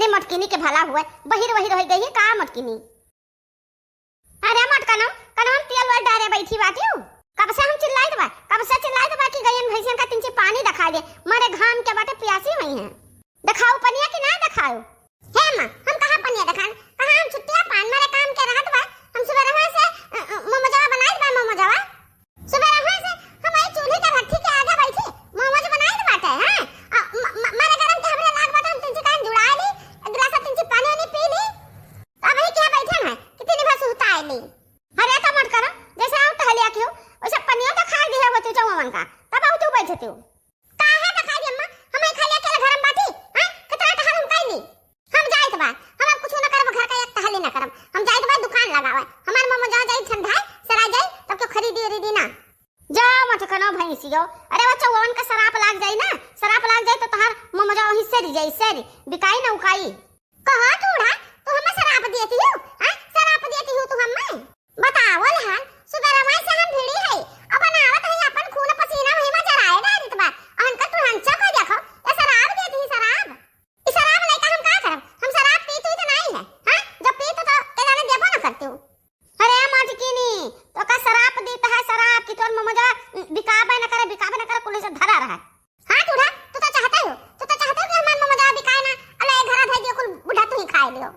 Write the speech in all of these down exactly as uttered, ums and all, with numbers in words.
ए मोटकिनी के भला हुआ, बहिर वहिर होइ गई है का मोटकिनी? अरे मोटकनो, कनो हम तेल वेल डारे बैठी बाटी हूँ। कब से हम चिल्लाइत बा, कब से चिल्लाइत बा कि गइयन भैंसियन का तिनची पानी देखाइ दे, मरे घाम के बाटे प्यासी हुई हैं। देखाओ पनिया कि ना देखाओ? हे अम्मा, हम कहाँ पनिया देखान, कहाँ हम छुट्टिया पान, मरे काम के रहत बा। हम सुबेरवा से, अ, अ, मोमोजवा बनाइत बा, मोमोजवा। सुबेरवा से हम आई चूल्ही के भट्ठी के आगे बैठी मोमोज बनाइत बाटे, हैं? अ, म-, म-, मरे गरम के हमरे लाग बाटे, हम तिनची कान जुड़ाइ ली, एक गिलास तिनची पानी वानी पी ली। अब ही क्या बैठन है, कितनी बार सुहता आइली। अरे तो मत करो, जैसे हम टहलिया क्यों, वैसे पनिया तो खा दिया होती चौवन का, तब आओ तू बैठती हो। काहे तो खाई अम्मा, हम ही खाली अकेले घर में बाटी, हैं? कितना टहल हम काई ली? हम जाइत बा, हम अब कुछ ना करब, घर का एक टहली ना करब। हम जाइत बा दुकान लगावे, हमार मोमोज जाई ठंडा, सरा जाई, तब क्यों खरीदी उरीदी ना। जा मत कनो भैंसियो, अरे वो चौवन का सराप लाग जाई ना, सराप लाग जाई तो तहार मोमोज वहीं सरी जाई, सरी, बिकाई ना उकाई। कहा तूड़ा, तू हमें सराप देती हो? हाँ, सराप देती हो तू हमें? बताओ लहन, सुबेरवा से हम भिड़ी है, अब बनावत है अपन खून पसीना वही में जराए डारित बा। अहन का तू हंचा को देखो, ये सराप देती है, सराप। ई सराप लइका हम का करब? हम सराप पीत उत नाई है, हाँ? जब पीत तो के जाने देबो ना करते हो। अरे मोटकिनी, तो का सराप दीत है सराप कि तोर मोमोजा बिकाबे न करे, बिकाबे न करे, कुल से धरा रहा। हाँ टूढ़ा, तू तो चाहते हो, तू तो चाहते हो कि हमार मोमोजा बिकाए ना, अले घर धर दियो, कुल बूढ़ा तू ही खाए लियो।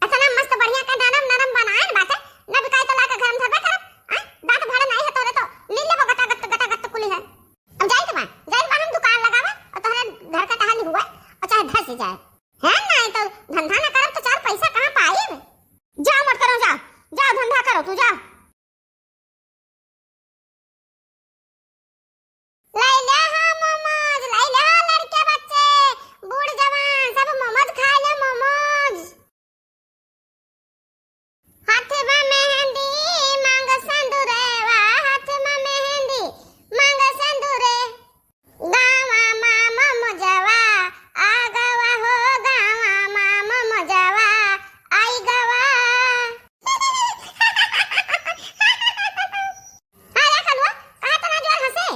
ऐसा ना मस्त बढ़िया के नरम नरम बनाए न बाटे, न बिकाए तो लाके घर में धरबे करब, हाँ? दांत भरे नहीं है तोरे तो, ली लेबो गटा गट, गटा गट कुली है। अब जाइत बा, जाइत बा हम दुकान लगावे और तोहरे घर का टहली हुआ और चाहे धस जाए। है नहीं तो धंधा ना करब तो चार पैसा कहाँ पाइब? जा मत करो, जा, जा धंधा करो तू, जा। लैले हा मोमोज, लैले हा लड़के बच्चे, बूढ़ जवान सब मोमोज खा ले मोमोज। हाथ में मेहंदी मांग संदूरेवा, हाथ में मेहंदी मांग संदूरे। गावा मामा मोमोजवा आ गवा हो, गावा मामा मोमोजवा आई गवा। अरे कलुआ, कहाँ तना जोर हंसे?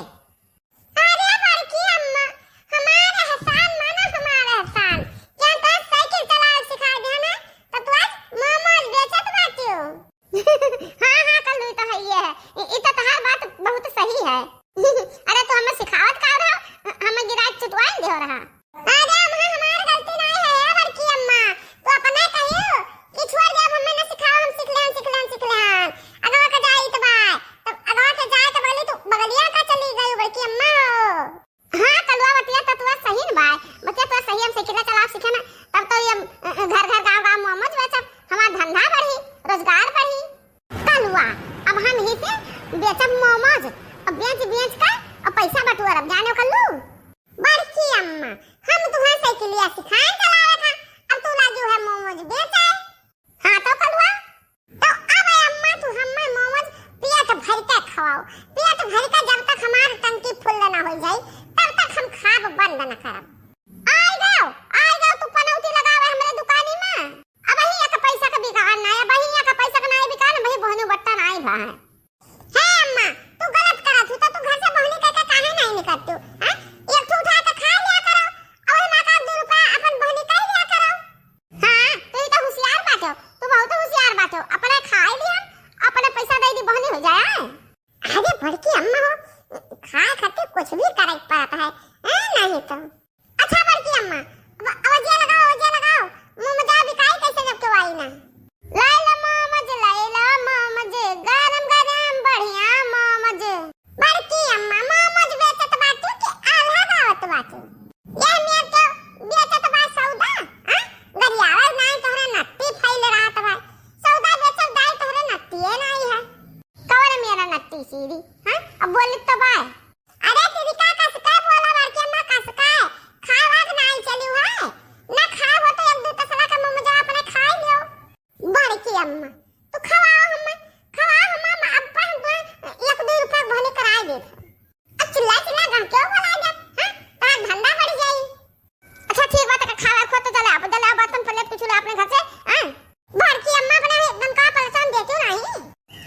अरे बड़की अम्मा, हमार एहसान माना हमार एहसान। जहाँ तो साइकिल चलावे सिखा दिया ना, तो तू आज मोमोज बेचत बाटियो। हाँ, हाँ, कल्लू, ई तो है, ये है। ई, ई तो तहार बात बहुत सही है। अरे, तू हमें सिखावत का रहा, हमें गिराज चुटवाए दे रहा। अरे, अम्मा, हमार गलती नहीं है, हे बड़की अम्मा। तू अपने कहियो कि छोड़ दे, अब हमें ना सिखाओ, हम सीख लेन, सीख लेन, सीख लेन। अगवा के जाइत बा, तब अगवा के जाए के बोली, तू बगलिया का चली गई बड़की अम्मा हो। हाँ, कलुआ बतिया तो तुआ सही न बाय। बतिया तुआ सही, हम साइकिल चलाव सीखे ना, तब तो ये, अ, अ, घर घर गाँव गाँव मोमोज बेचब, हमार धंधा बढ़ी, रोजगार बढ़ी। कलुआ, अब हम ही से बेचब मोमोज, अब बेच बेच कर अब पैसा बटोरब, जाने कल्लू। बड़की अम्मा, हम तुहे साइकिलिया सिखाए चलावे था, अब तू लागी है मोमोज बेचे। हाँ तो कलुआ, तो अब अम्मा तू हमें मोमोज पेट भर के खवाओ, पेट भर के, जब तक हमार टंकी फुल ना हो जाई, तब तक हम खाब बंद न करब। आई गयो, आई गयो, तू पनौती लगावे हमरे दुकानी में। अब ही एक पैसा का बिगाड़ ना है, अब ही एक पैसा का ना बिगाड़, अब ही बोहनी बट्टा ना भा है। हे अम्मा, तू गलत करत हू, तो तू घर से बहनी कह के काहे नहीं निकलत हू, हैं? एक ठो उठा के खा लिया करो, और माँ का दो रुपया अपन बहनी कह लिया करो। हाँ, तू ही तो होशियार बाटो, तू बहुत होशियार बाटो, अपने खाए लिया, अपने पैसा दे दी बहनी हो जाए। अरे बड़की अम्मा हो, खाए खातिर कुछ भी करे के पड़त है, हैं? नहीं तो। अच्छा बड़की अम्मा, अब, अब जे लगाओ, जे लगाओ, मोमोज बिकाई कैसे जब केहू आई ना? लाई ला मोमोज, लाई ला मोमोज, गरम गरम बढ़िया मोमोज। बड़की अम्मा, मोमोज बेचत बाटू कि आल्हा गावत बाटू? ये मेर के बेचत बा सौदा, हाँ? गरियावा नाई तोहरे नत्ती फैल रहत बा। सौदा बेचत दाई तोहरे नत्तिए नाई है। कवन मेरा नत्ती सीरी, हाँ? अब बोली तो बा। अरे दीदी का कसके बोला बड़की अम्मा कसके, खावा के नाई चली है, ना खाओ तो एक दो तसला का मोमोज अपने खाई लियो। बड़की अम्मा, तू खवाओ हम्मा, खवाओ हम्मा, अम्मा, अब्बा हम तो एक दो रुपया भले कराए देत है। अब चिल्ला चिल्ला गा क्यों बोला जा, हाँ? तार धंधा बढ़ जाई। अच्छा ठीक बात है, खावा खो तो चला, अब चला बर्तन प्लेट कुछ ला अपने घर से, हाँ? बड़की अम्मा अपने दनका पलटन देती नहीं।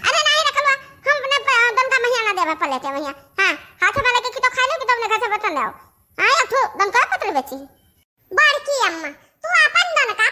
अरे नहीं रखलवा, हम अपने प-, दनका महिया ना देवे प्लेट है महिया। हाँ, हाथ में लेके की तो खा लो कि तुमने घर से बर्तन ले आओ। हाँ, एक ठो दनका पत्र बेची। बड़की अम्मा, तू अपन दनका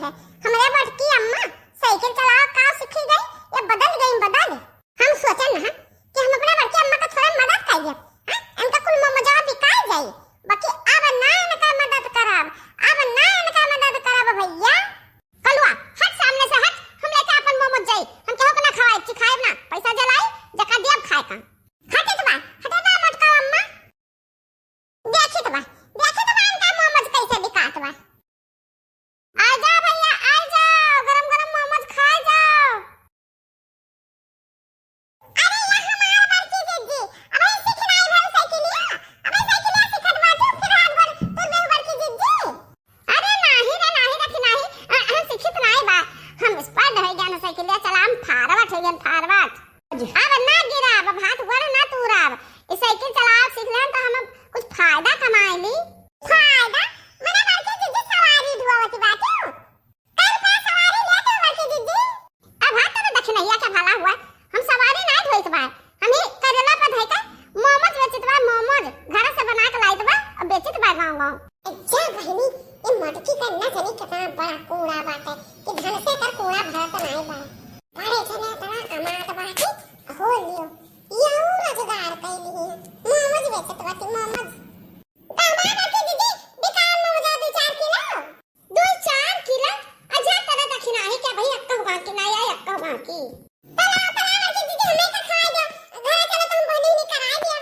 है। हमरे बड़की अम्मा साइकिल चलावे का सीखी गई, या बदल गई बदल। हम सोचन ना कि हम अपने बड़की अम्मा का थोड़ा मदद कर दे, हाँ? इनका कुल मोमोजवा बिकाई जाई, बाकी अब ना इनका मदद करब, अब ना इनका मदद करब भैया। कलुआ, हट सामने से हट, हम लेके अपन मोमोज जाई, हम केहू के ना खवाई, चिखाएब ना, पैसा जलाई, जका दियब खाए का। हटित बा, हटित बा मोटका अम्मा। देखित बा, देखित बा इनका मोमोज कैसे बिकात बा। आ जाओ भैया, आ जाओ, गरम गरम मोमोज खाए जाओ। अरे या हमार बड़की जिज्जी, अबे सीख नाई भर साइकिलिया, अबे साइकिलिया सीखत बाटू, फिर हाथ गोड़ तोड़ देहु बड़की जिज्जी। अरे नाही रे, नाही रखी नाही, अ, हम सीखित नाही बा, हम expert होइ गया ना साइकिलिया चला, हम forward होइ गया, forward। अब ना गिराब, अब हाथ गोड़ ना तूराब। ई साइकिल चलावल सीख लेन त हम कुछ फायदा कमाए ली। फायदा? मने बड़की जिज्जी सवारी ढुआवती बाटू? कल का सवारी लेत हो बड़की जिज्जी? अब हाथ तो दखिनहिया के भला हुआ, हम सवारी ना ढोइत बा, हम ही करेला पर धइ के मोमोज बेचत बा, मोमोज घर से बना के लाइत बा और बेचत बा गाँव गाँव। अच्छा बहिनी, ये मटकी का ना जानी कितना बड़ा कूड़ा बाटे, कि धन से कर कूड़ा भरत नाई बा। बड़े जने इतना कमात बाटे, हो लियो, यहू रोजगार कैली है, मोमोज बेचत बाटी, मोमोज। दामाद के दीदी, बिकान मोमोज दो चार किलो। दो चार किलो? अच्छा, तोरा दखिनाही क्या भाई, अक्का बाकी ना आया, अक्का बाकी। तला, तला, बड़की दीदी, हमें का खाए दो, घर चलो तुम बनी नहीं कराए दिया।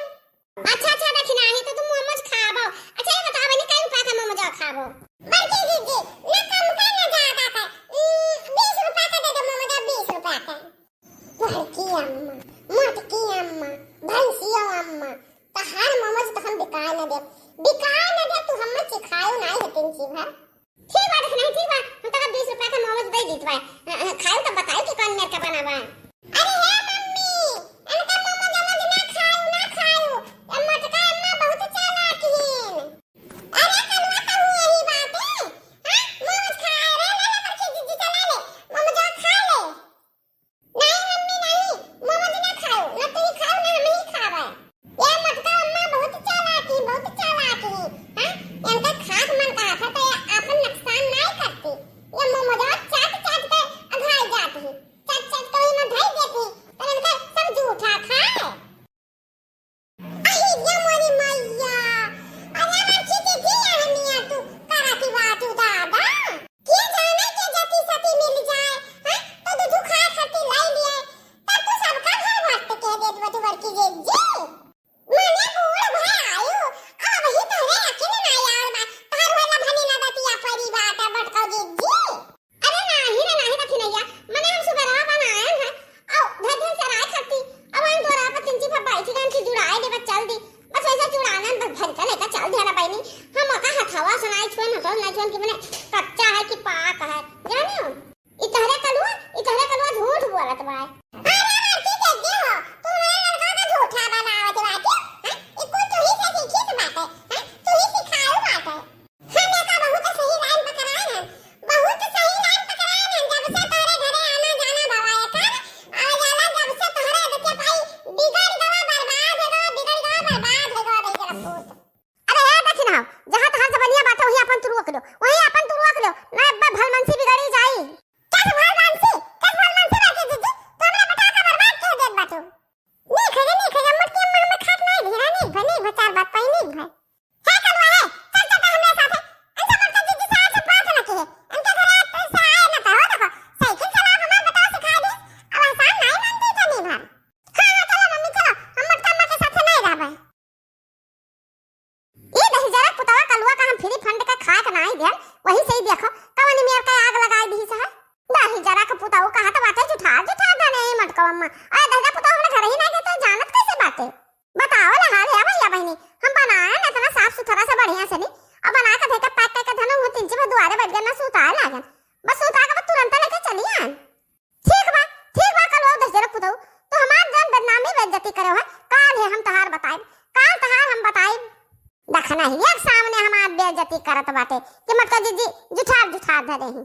अच्छा, अच्छा, दखिनाही तो तुम मोमोज खाबो। अच्छा, ये बताओ बनी, कई रुपया का मोमोज खाबो? बड़की दीदी, ना कम का, ना ज्यादा का, उम, बीस रुपया का दे दो मोमोज, बीस रुपया का। बड़की अम्मा, मोटकी अम्मा, भैंसियो अम्मा, तहार मोमोज तो हम बिकाए न देब, बिकाए न देब, तू हम्मे चिखायो नाई है तिनची भर। ठीक बा, देख नहीं, ठीक बा, हम तोका बीस रुपया का मोमोज दे दीत बा। अ, अ, खायो तो बतायो कि कौन मेर का बना बा। अरे हे मम्मी, इनका मोमोज, मोमोज ना खायो, ना खायो, ये मोटका अम्मा बहुत चालाक हिन। अरे कलुआ, कहूँ यही बात है, हाँ? मोमोज खाए रे, ले ले बड़की जीजी चला ले, मोमोज खा ले। नहीं मम्मी नहीं, मोमोज ना खाओ, ना तू ही खाओ ना हम ही खावे। ये मोटका अम्मा बहुत चालाक ही, बहुत चालाक ही, हाँ? इनका खास मन कहा था तो ये आपन नुकसान नहीं करती। ये मोमोज चाट चाट के अघाई जाती, चाट चाट के वही में धई देती, तो इनका सब जूठा खाए। अहिया मोरी मैया, अरे बड़की दीदी, यहनिया तू करत बाटू दादा। के जाने के जति सती मिल जाए, हैं? तो दू दू खाए खातिर लाई लिए, तब तू सबका घर भक्त कह देत बा तू बड़की दीदी। मने बूढ़ भय आयु, अब ही तोहरे अकिल ना यार बा, तोहर वाला भनी ना दतिया परी बाटा बड़का दीदी। अरे नाही रे नाही दखिनैया, मने हम सुबेरवा बनायन है, औ धर धर चराय खाती, अब वहीं डोरा पर तिनची पर बैठी रहन की जुड़ाए देबा चल दी, बस वैसा जुड़ानन बस भर के लेकर चल दिया ना बहनी, हम ओका हथवा से नाई छुएन, हथवा से नाई छुएन कि मने कच्चा है कि पाक है, जाने हो? ई तहरे कलुआ, ई तहरे कलुआ झूठ बोलत बा। अरे लड़की के दे हो, तू हमारे लड़का का झूठा बनावत बाटे, हैं? ई कुल तू ही से सीखी बाटे, हैं? तू ही सिखायो बाटे। हम एका बहुत सही लाइन पकड़ाए हैं, बहुत सही लाइन पकड़ाए हैं। जब से तोहरे घरे आना जाना भवा एकर, आ जाला जब से तोहरे बच्चे पाई बिगड़ गवा, बर्बाद हो गवा, बिगड़ गवा, बर्बाद हो गवा, बिगड़ गवा। अरे ए दखिनहा, जहाँ तहार जबनिया बाटे वहीं अपन तू रोक लो, वहीं अपन तू रोक लो, ना अब्बा भलमनसी बिगड़ी जाई। कस भलमनसी, कस भलमनसी बाटे जीजी, तू हमरा बेटा का बर्बाद कर देत बाटू। नीक है, नीक है, मोटकी अम्मा हमें खात नहीं दी ना, नीक भाई, नीक भाई, चार बात पाई, नीक भाई। हे कलुआ हे, चल चल हमरे साथे। इनसे मोटका जीजी से आज बात न किहे। इनके घरे आज तो इससे आए न तो हो, देखो, साइकिल चलाब हमार बेटा सिखा दी। अब एहसान नहीं मानती इतनी भर। हाँ, हाँ, चलो मम्मी, चलो, हम मोटका अम्मा के साथे नहीं रहबे। ई दहिजरा पुतवा कलुआ का हम free fund के खाए के नाई देन, वही से ही देखो, कवन मेर के आग लगाई दी से है। दहिजरा के पुतवा कहा तो बाटे जुठार, जुठार धने ही मोटका अम्मा। अरे दहिजरा पुतवा हमरा घर ही ना गए तो जानत कैसे बाटे? बताओ ले हाल है भैया बहनी, हम बनाए ना इतना साफ सुथरा से बढ़िया से नहीं, और बना के देखे pack करके धनो वो तिनची भर दुआरे बैठ गए ना सुताए लागन, बस सुता के बस तुरंत लेके चली आन। ठीक बा, ठीक बा, कलुआ दहिजरा पुतऊ, तू हमार जन बदनामी बेइज्जती करे है, काल है हम तहार बताइब, काल तहार हम बताइब। दखिनहिया के सामने हमार बेइज्जती करत बाटे कि मोटका जीजी जुठार जुठार धरे ही।